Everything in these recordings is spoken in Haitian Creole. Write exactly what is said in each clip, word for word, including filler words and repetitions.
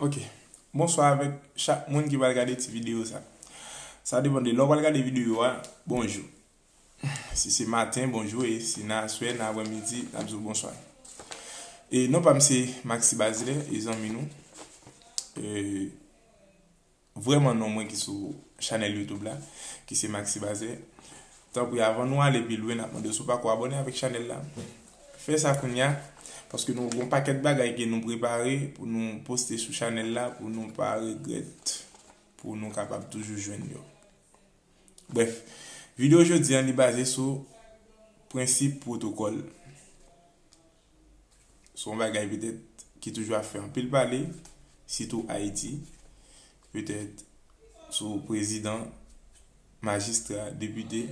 Ok. Bonswa avèk chak moun ki pral gade ti videyo sa. Sa depann de lè w pral gade videyo a. Bonjou. Si se maten, bonjou, e si nan aswè, nan aprèmidi, n ap di w bonswa. E non pa m se Maxi Bazile, e zanmi nou. E vrèman non mwen ki sou chanèl YouTube la, ki se Maxi Bazile. Tanpri, avan nou ale pi lwen, n ap mande w si w pako abòne avèk chanèl la, fè sa kounye a, paske nou gen yon pakèt bagay ke nou prepare pou nou poste sou chanèl la, pou nou pa regrèt, pou nou kapab toujou jwenn yo. Brèf, videyo jodi a, li baze sou prensip pwotokòl. Se yon bagay petèt ki toujou ap fè anpil pale, sitou Ayiti. Petèt sou prezidan, majistra, depite,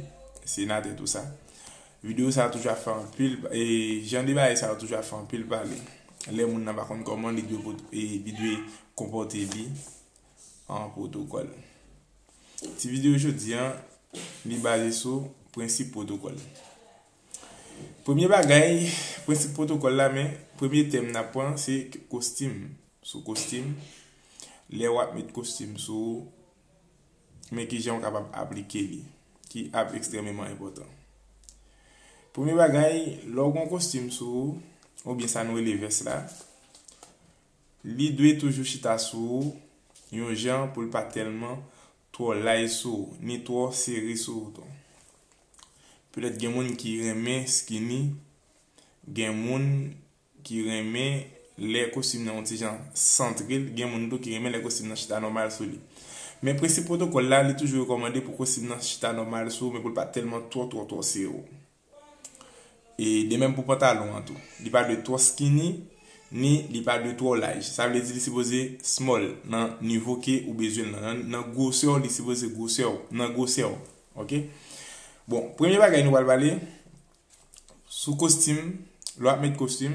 senatè, tou sa. Videyo sa a toujou ap fè anpil, e jan de bagay sa yo toujou ap fè anpil pale. Lè moun nan pa konn kòman li dwe pot-, e li dwe konpòte li an pwotokòl. Ti videyo jodi a, li baze sou prensip pwotokòl. Premye bagay, prensip pwotokòl la, men premye tèm n ap pran, se kostim. Sou kostim, lè w ap met kostim sou ou, men kijan w kapab aplike li, ki ap ekstrèmeman enpòtan. Premye bagay, lè w gen yon kostim sou ou, oubyen sa nou rele vès la, li dwe toujou chita sou ou yon jan pou l pa tèlman twò laj sou ou, ni twò sere sou ou tou. Petèt gen moun ki renmen skinny, gen moun ki renmen lè kostim nan yon ti jan santre l, gen moun tou ki renmen lè kostim nan chita nòmal sou li. Men prensip pwotokòl la, li toujou rekòmande pou kostim nan chita nòmal sou ou, men pou l pa tèlman twò, twò, twò sere w. E de menm pou pantalon an tou. Li pa dwe twò skinny, ni li pa dwe twò laj. Sa vle di li sipoze small nan nivo ke ou bezwen l nan. Nan, nan gwosè w, li sipoze gwosè w, nan gwosè w. Ok? Bon, premye bagay nou pral pale, sou kostim, lè w ap met kostim,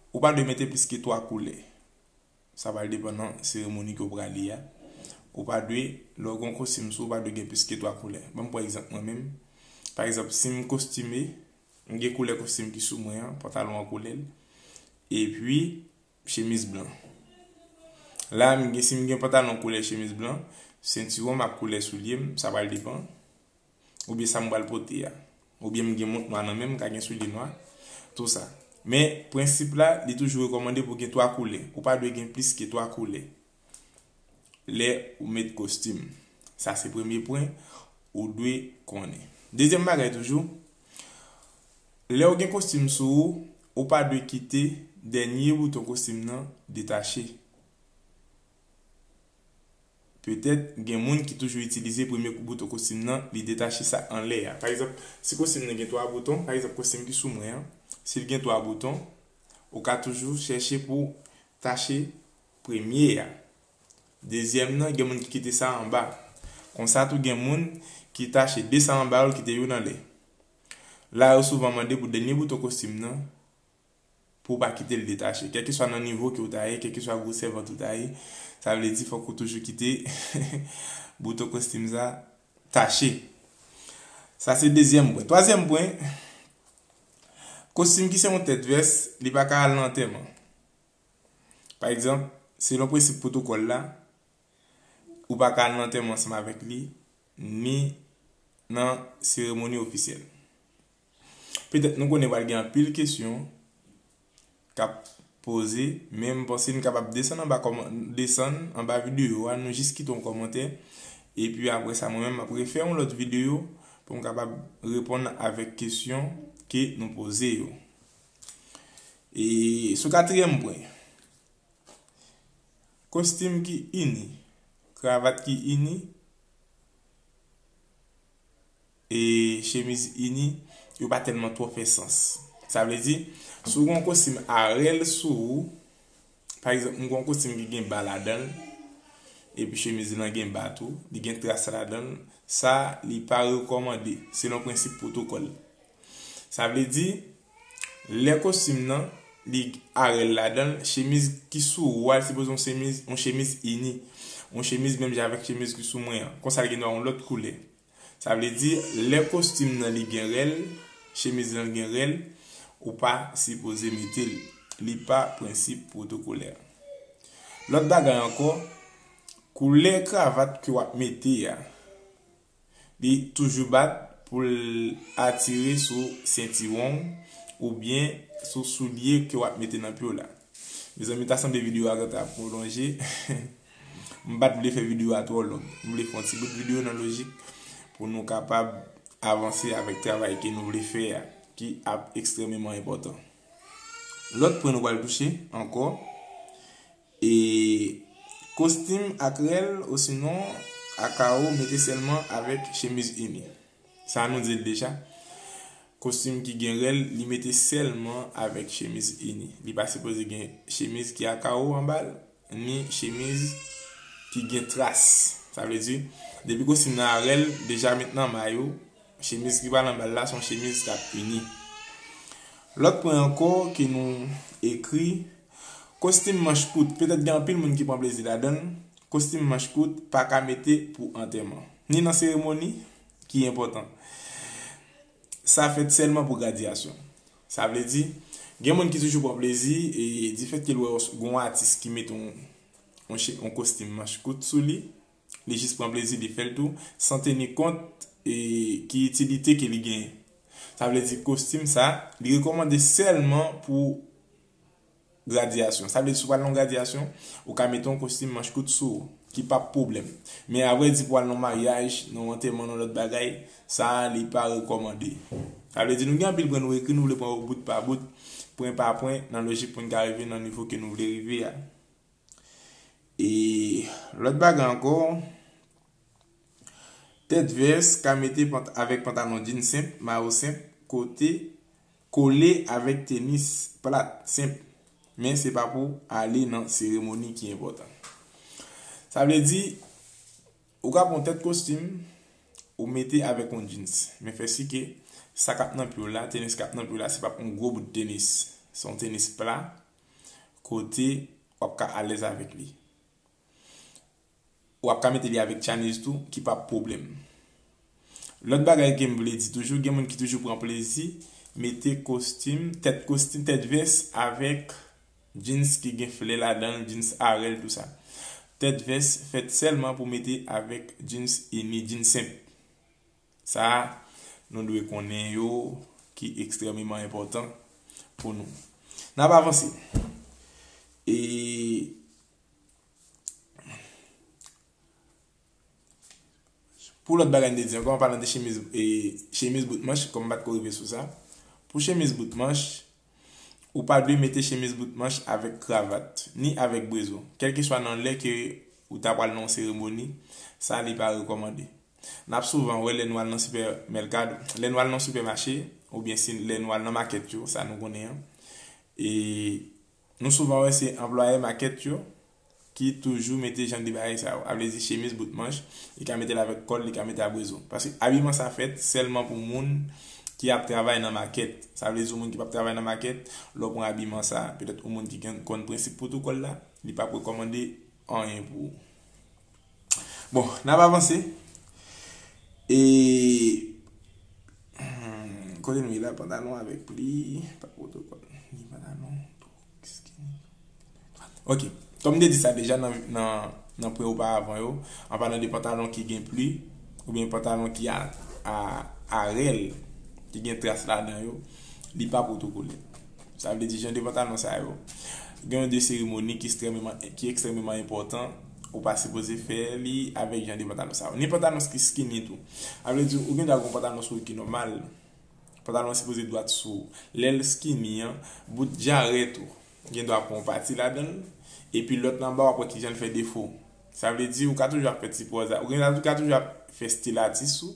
ou pa dwe mete plis ke twa koulè. Sa pral depann nan seremoni ke w prale a. Ou pa dwe, lè w gen yon kostim sou ou, ou pa dwe gen plis ke twa koulè. Ban m pran egzanp mwen menm. Pa egzanp, si m kostime, m gen koulè kostim ki sou mwen an, pantalon an koulè l, epi chemiz blan. La, m gen, si m gen pantalon koulè chemiz blan, sentiwon m ak koulè soulye m, sa pral depann. Oubyen sa m pral pote a. Oubyen m gen mont nwa nan men m, m ka gen soulye nwa. Tou sa. Men, prensip la, li toujou rekòmande pou gen twa koulè. Ou pa dwe gen plis ke twa koulè lè ou met kostim. Sa se premye pwen ou dwe konnen. Dezyèm bagay toujou, lè w gen kostim sou ou, ou pa dwe kite dènye bouton kostim nan detache. Petèt, gen moun ki toujou itilize premye bouton kostim nan, li detache sa anlè a. Pa egzanp, si kostim nan gen twa bouton, pa egzanp, kostim ki sou mwen an, si l gen twa bouton, ou ka toujou chèche pou tache premye a. Dezyèm nan, gen moun ki kite sa anba. Konsa tou, gen moun ki tache de sa anba yo, l kite youn anlè. La, yo souvan mande pou dènye bouton kostim nan, pou w pa kite l detache. Kèlkeswa nan nivo ke w ta ye, kèlkeswa gwosè vant ou ta ye, sa vle di fòk ou toujou kite bouton kostim sa tache. Sa se dezyèm pwen. Twazyèm pwen, kostim ki se yon tèt vès, li pa ka al nan antèman. Pa egzanp, selon prensip pwotokòl la, ou pa ka al nan antèman ansanm avèk li, ni nan seremoni ofisyèl. Petèt nou konnen pral gen anpil kesyon k ap poze, men m panse n kapab desann anba kòman-, desann anba videyo a, nou jis kite yon kòmantè, epi apre sa, mwen menm, m ap refè yon lòt videyo pou m kapab reponn avèk kesyon ke nou poze yo. E sou katriyèm pwen, kostim ki ini, kravat ki ini, e chemiz ini, yo pa tèlman twò fè sans. Sa vle di, si w gen yon kostim a rèl sou ou, pa egzanp, m gen yon kostim ki gen ba ladan l, epi chemiz lan gen ba tou, li gen tras ladan l, sa, li pa rekòmande, selon prensip pwotokòl. Sa vle di, lè kostim nan, li a rèl ladan l, chemiz ki sou ou a, li sipoze yon chemiz, yon chemiz ini. Yon chemiz menm jan avèk chemiz ki sou mwen an. Konsa, li gen dwa yon lòt koulè. Sa vle di, lè kostim nan li gen rèl, chemiz lan gen rèl, ou pa sipoze mete l. Li pa prensip pwotokolè. Lòt bagay ankò, koulè kravat ke w ap mete a, li toujou bat pou l atire sou sentiwon w oubyen sou soulye ke w ap mete nan pye w la. Mezanmi, ta sanble videyo a gentan ap pwolonje. M pa t vle fè videyo a twò long. M vle fè yon ti bout videyo nan lojik pou nou kapab avanse avèk travay ke nou vle fè a, ki ap ekstrèmeman enpòtan. Lòt pwen nou pral touche ankò, e kostim ak rèl osinon a kawo mete sèlman avèk chemiz ini. Sa nou di l deja. Kostim ki gen rèl, li mete sèlman avèk chemiz ini. Li pa sipoze gen chemiz ki a kawo anba l, ni chemiz ki gen tras. Sa vle di, depi kostim nan a rèl, deja met nan may ou, chemiz ki pral anba l la, se yon chemiz k ap ini. Lòt pwen ankò ke nou ekri, kostim manch kout. Petèt gen anpil moun ki pran plezi ladan l. Kostim manch kout pa ka mete pou antèman, ni nan seremoni ki enpòtan. Sa fèt sèlman pou gradyasyon. Sa vle di, gen moun ki toujou pran plezi e difèt ke l wè yon, gen yon atis ki mete yon, yon, che- yon kostim manch kout sou li, li jis pran plezi, li fè l tou, san teni kont e ki itilite ke li genyen. Sa vle di kostim sa, li rekòmande sèlman pou gradyasyon. Sa vle di, si w pral nan yon gradyasyon, ou ka mete yon kostim manch kout sou ou, ki p ap pwoblèm. Men a vrè di, pou al nan yon maryaj, nan yon antèman, nan lòt bagay, sa a, li pa rekòmande. Sa vle di, nou gen anpil pwen nou ekri, nou vle pran yo bout pa bout, pwen pa pwen, nan lojik pou n ka rive nan nivo ke nou vle rive a. E lòt bagay ankò, tèt vès ka mete pant- avèk pantalon jeans senp, mayo senp, kote kole avèk tenis plat, senp. Men se pa pou ale nan seremoni ki enpòtan. Sa vle di, ou ka pran tèt kostim, ou mete avèk yon jeans. Men fè si ke sa k ap nan pye w la, tenis k ap nan pye w la, se p ap yon gwo bout tenis. Se yon tenis pla, kote w ap ka alèz avèk li. W ap ka mete li avèk tchanèz tou, ki p ap pwoblèm. Lòt bagay ke m vle di toujou, gen moun ki toujou pran plezi mete kostim, tèt kostim, tèt vès avèk jeans ki gen flè ladan l, jeans a rèl, tou sa. Tèt vès fèt sèlman pou mete avèk jeans ini, jeans senp. Sa a, nou dwe konnen yo, ki ekstrèmeman enpòtan pou nou. N ap avanse. E pou lòt bagay m te di ankò, an palan de chemiz, e, chemiz bout manch, kòm m pa t ko rive sou sa. Pou chemiz bout manch, ou pa dwe mete chemiz bout manch avèk kravat, ni avèk brezo. Kèlkeswa nan lè ke ou ta pral nan yon seremoni, sa li pa rekòmande. N ap souvan wè lè nou al nan sipè mèkado, lè nou al nan sipèmache, oubyen si lè nou al nan makèt yo, sa nou konnen an. E nou souvan wè se anplwaye makèt yo ki toujou mete jan de bagay sa yo. A vle di chemiz bout manch, li ka mete l avèk kòl, li ka mete a brezo. Paske abiman sa fèt sèlman pou moun ki ap travay nan makèt. Sa vle di yon moun ki p ap travay nan makèt, lè w pran abiman sa, petèt yon moun ki gen, konn prensip pwotokòl la, li p ap rekòmande anyen pou ou. Bon, n ap avanse. E, hmm, kote nou ye la, pantalon avèk pli, pa pwotokòl. Ni pantalon, twò skinny. Ok, kòm m te di sa deja nan, nan, nan pwen oparavan yo, an palan de pantalon ki gen pli, oubyen pantalon ki a, a, a rèl, ki gen tras ladan yo, li pa pwotokolè. Sa vle di, jan de pantalon sa yo, gen yon de seremoni ki ekstrèmeman, ki ekstrèmeman enpòtan, ou pa sipoze fè li avèk jan de pantalon sa yo. Ni pantalon ki skinny tou. Sa vle di, ou gen dwa gen yon pantalon sou ou ki nòmal. Pantalon an sipoze dwat sou ou. Lè l skinny an, bout jarèt ou gen dwa pran yon pati ladan l, epi lòt nan ba w ap wè kijan l fè defo. Sa vle di, ou ka toujou ap fè ti pòz la. Ou gen dwa ka toujou ap fè stil atis ou,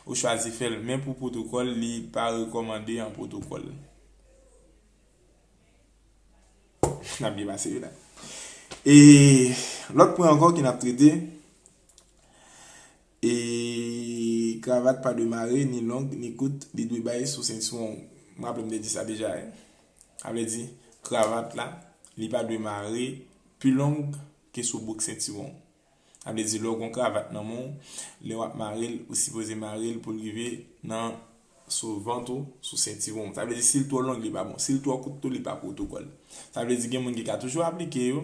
ou chwazi fè l. Men pou pwotokòl, li pa rekòmande an pwotokòl. N ap byen pase wi la. E lòt pwen ankò ke n ap trete, e kravat pa dwe mare, ni long, ni kout, li dwe bay sou sentiwon. M raple m te di sa deja, wi. Sa vle di, kravat la, li pa dwe mare pi long ke sou bouk sentiwon. Sa vle di, lè w gen yon kravat nan men w, lè w ap mare l, ou sipoze mare l pou l rive nan sou vant ou, sou sentiwon. Sa vle di, si l twò long, li pa bon. Si l twò kout tou, li pa pwotokòl. Sa vle di, gen moun ki ka toujou aplike yo,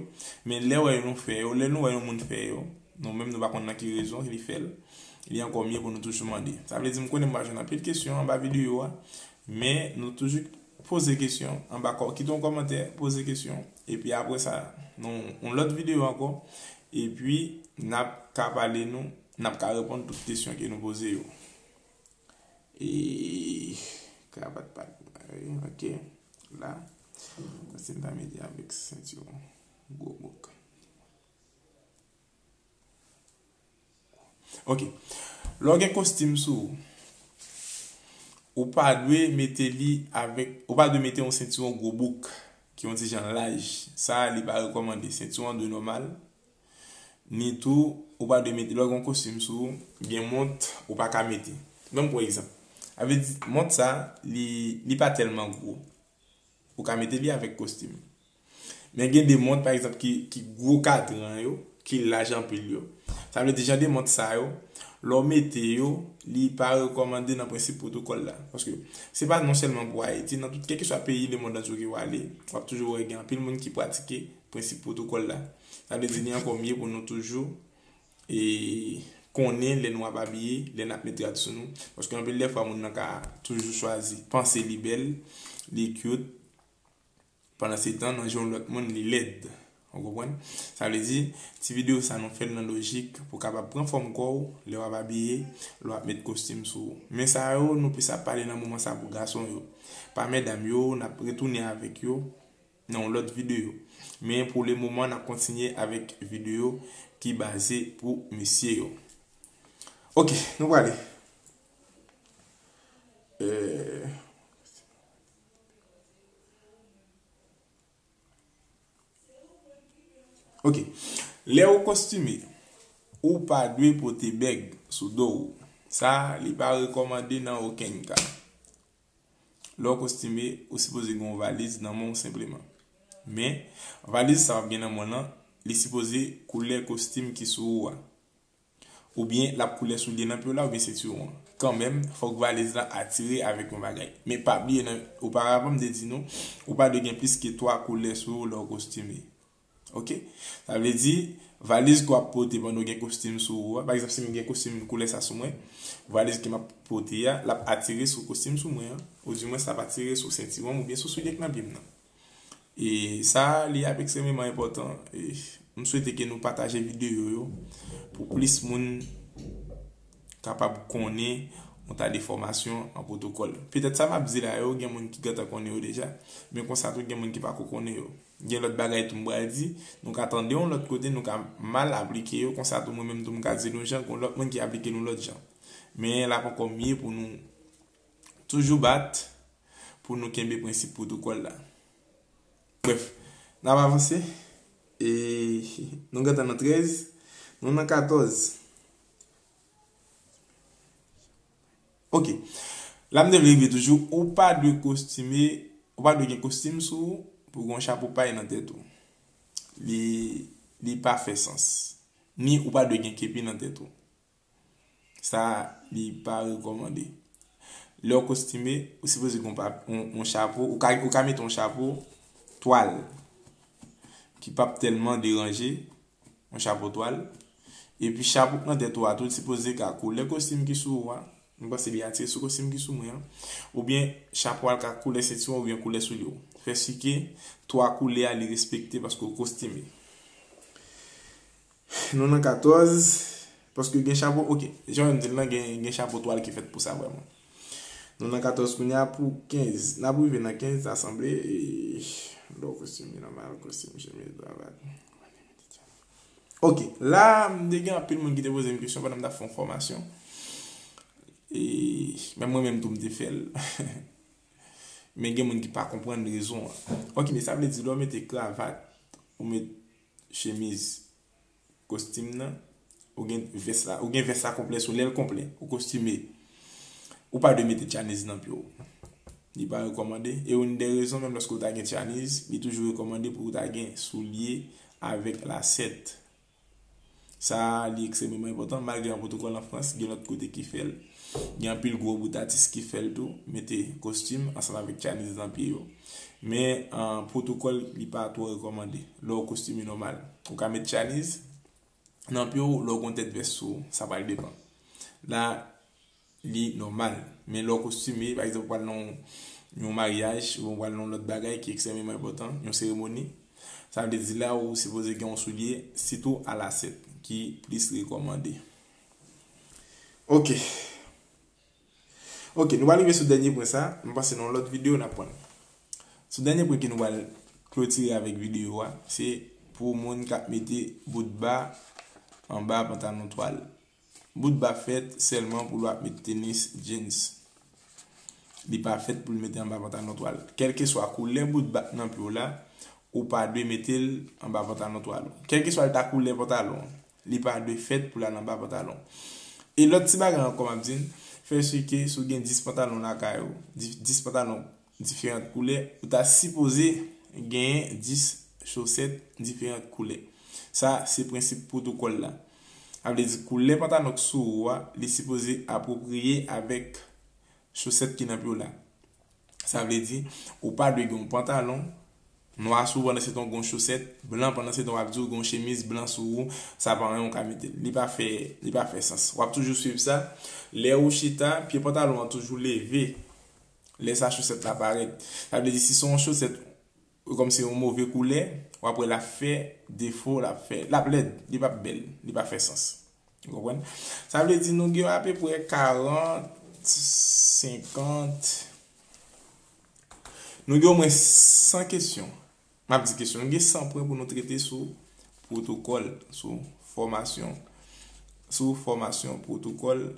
men lè wè nou fè yo, lè nou wè yon moun fè yo, nou menm nou pa konn nan ki rezon li fè l, li ankò mye pou nou toujou mande. Sa vle di, m konnen m va jwenn anpil kesyon anba videyo a, men nou toujou poze kesyon anba kò, kite yon kòmantè, poze kesyon, epi apre sa, nou yon lòt videyo ankò, epi n ap ka pale nou, n ap ka reponn tout kesyon ke nou poze yo. E kravat pa t mare, ok. La, kòm si m ta mete avèk sentiwon gwo bouk. Ok. Lè w gen kostim sou ou, ou pa dwe mete li avèk, ou pa dwe mete yon sentiwon gwo bouk ki yon ti jan laj. Sa a, li pa rekòmande. Sentiwon an dwe nòmal. Ni tou, ou pa dwe mete, lè w gen yon kostim sou ou, gen mont ou pa ka mete. Ban m pran egzanp. Sa vle di, mont sa, li, li pa tèlman gwo. Ou ka mete li avèk kostim. Men gen de mont, pa egzanp, ki, ki gwo kadran yo, ki laj anpil yo. Sa vle di, jan de mont sa yo, lè w mete yo, li pa rekòmande nan prensip pwotokòl la. Paske se pa non sèlman pou Ayiti, nan tout kèlkeswa peyi lemonn antye ke w ale, w ap toujou wè gen anpil moun ki pratike prensip pwotokòl la. Sa vle di, li ankò mye pou nou toujou e konnen lè nou ap abiye, lè n ap met rad sou nou. Paske anpil de fwa, moun nan ka toujou chwazi panse li bèl, li cute, pandan se tan, nan je yon lòt moun, li lèd. Ou konprann? Sa vle di, ti videyo sa nou fè l nan lojik pou w kapab pran fòm kò w, lè w ap abiye, lè w ap met kostim sou ou. Men sa yo, nou plis ap pale nan moman sa pou gason yo. Pa medam yo, n ap retounen avèk yo nan yon lòt videyo. Men pou le moman, n ap kontinye avèk videyo ki baze pou mesye yo. Ok, nou prale. Euh, ok. Lè ou kostime, ou pa dwe pote bèg sou do w. Sa, li pa rekòmande nan okenn ka. Lè w kostime, ou sipoze gen yon valiz nan men w senpleman. Men, valiz sa w ap gen nan men w lan, li sipoze koulè kostim ki sou ou a. Oubyen l ap koulè soulye nan pye w la oubyen sentiwon an. Kanmenm, fòk valiz la atire avèk yon bagay. Men pa bliye, nan, oparavan m te di nou, ou pa dwe gen plis ke twa koulè sou ou lè w kostime. Ok? Sa vle di, valiz ke w ap pote pandan w gen kostim sou ou a, pa egzanp, si m gen kostim koulè sa sou mwen, valiz ke m ap pote a, l ap atire sou kostim sou mwen an, oudimwens l ap atire sou sentiwon m oubyen sou soulye k nan pye m nan. E sa, li ap ekstrèmeman enpòtan. E m swete ke nou pataje videyo yo pou plis moun kapab konnen yon ta de fòmasyon an pwotokòl. Petèt sa m ap di la yo, gen moun ki gentan konnen yo deja, men konsa tou gen moun ki pako konnen yo. Gen lòt bagay tou m pral di, nou ka tande yon lòt kote, nou ka mal aplike yo, konsa tou mwen menm tou m ka di nou jan, gen lòt moun ki aplike nou lòt jan. Men l ap ankò mye pou nou toujou bat pou nou kenbe prensip pwotokòl la. Brèf, n ap avanse. E nou gentan nan trèz, nou nan katòz. Ok. La m te vle rive toujou, ou pa dwe kostime, ou pa dwe gen kostim sou ou pou gen yon chapo pay nan tèt ou. Li, li pa fè sans. Ni ou pa dwe gen kepi nan tèt ou. Sa, li pa rekòmande. Lè w kostime, ou sipoze gen yon, yon, yon chapo, ou ka, ou ka mete yon chapo twal ki p ap tèlman deranje, yon chapo twal. Epi chapo k nan tèt ou a tou, li sipoze ka koulè kostim ki sou ou a. M panse li atire sou kostim ki sou mwen an. Oubyen chapo a ka koulè sentiwon oubyen koulè soulye w. Fè si ke twa koulè a li respekte paske w kostime. Nou nan katòz, paske gen chapo, ok, jan m di l lan, gen, gen chapo twal ki fèt pou sa vrèman. Nou nan katòz kounye a pou kenz. N ap rive nan kenz, sa sanble, e, lè w kostime nòmal, kostim, chemiz, kravat. Ok, la, m te gen anpil moun ki te poze m kesyon pandan m t ap fè yon fòmasyon. E, menm mwen menm tou, m te fè l. Men gen moun ki pa konprann rezon an. Ok, men sa vle di lè w mete kravat, ou met chemiz, kostim nan, ou gen vès la, ou gen vès la konplè sou, lè l konplè, ou kostime. Ou pa dwe mete tchaniz nan pye w. Li pa rekòmande. E youn dè rezon, menm lòske w ta gen tchaniz, li toujou rekòmande pou w ta gen soulye avèk lasèt. Sa a, li ekstrèmeman enpòtan, malgre yon pwotokòl an Frans, gen lòt kote ki fè l. Gen anpil gwo bout atis ki fè l tou, mete kostim ansanm avèk tchaniz nan pye yo. Men, an, pwotokòl, li pa twò rekòmande. Lè w kostime nòmal, ou ka met tchaniz nan pye w, lè w gen tèt vès sou ou, sa pral depann. La, li nòmal. Men lè w kostime, pa egzanp, ou pral nan yon, yon maryaj, ou pral nan yon lòt bagay ki ekstrèmeman enpòtan, yon seremoni, sa vle di la ou sipoze gen yon soulye, sitou a lasèt, ki plis rekòmande. Ok. Ok, nou pral rive sou dènye pwen sa, m panse nan yon lòt videyo n ap pran. Sou dènye pwen ki nou pral klotire avèk videyo a, se pou moun k ap mete bout ba anba pantalon twal. Bout ba fèt sèlman pou lè w ap met tenis jeans. Li pa fèt pou l mete anba pantalon twal. Kèlkeswa koulè bout ba k nan pye w la, ou pa dwe mete l anba pantalon twal ou. Kèlkeswa l ta koulè pantalon an, li pa dwe fèt pou l al anba pantalon. E lòt ti bagay ankò m ap di n, fè si ke si w gen dis pantalon lakay ou, dis pantalon diferan koulè, ou ta sipoze genyen dis chosèt diferan koulè. Sa se prensip pwotokòl la. Sa vle di koulè pantalon k sou ou a, li sipoze apwopriye avèk chosèt ki nan pye w la. Sa vle di, ou pa dwe gen yon pantalon nwa sou ou pandan se tan w gen yon chosèt blan, pandan se tan w ap di w gen yon chemiz blan sou ou, sa pa anyen ou ka mete l. Li pa fè, li pa fè sans. W ap toujou swiv sa. Lè ou chita, pye pantalon an toujou leve. Lè sa chosèt la parèt. Sa vle di si se yon chosèt kòmsi yon move koulè, w ap wè l ap fè defo, l ap fè, l ap lèd, li p ap bèl, li pa fè sans. Ou konprann? Sa vle di nou gen apeprè karant, senkant, nou gen omwen san kesyon. M ap di kesyon, nou gen san pwen pou nou trete sou pwotokòl, sou fòmasyon, sou fòmasyon pwotokòl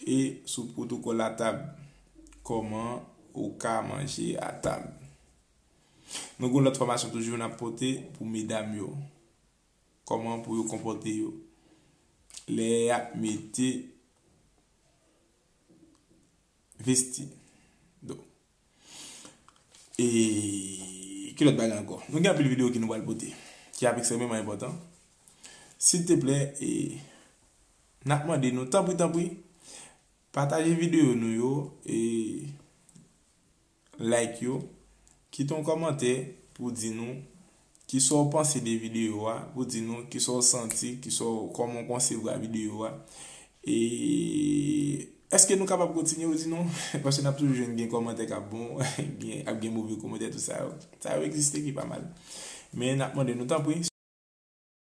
e sou pwotokòl atab. Kòman ou ka manje atab? Nou gen lòt fòmasyon toujou n ap pote pou medam yo. Kòman pou yo konpòte yo lè y ap mete vesti. Donk, e ki lòt bagay ankò? Nou gen anpil videyo ki nou pral pote, ki ap ekstrèmeman enpòtan. Silteplè, e n ap mande nou, tanpri, tanpri, pataje videyo nou yo, e like yo, kite yon kòmantè pou di nou kisa w panse de videyo a, pou di nou kisa w santi, kisa w, kòman w konsevwa videyo a. E èske nou kapab kontinye, ou di non? Paske n ap toujou jwenn gen kòmantè k ap bon, gen, ap gen move kòmantè, tout sa yo. Sa yo egziste ki pa mal. Men n ap mande nou, tanpri,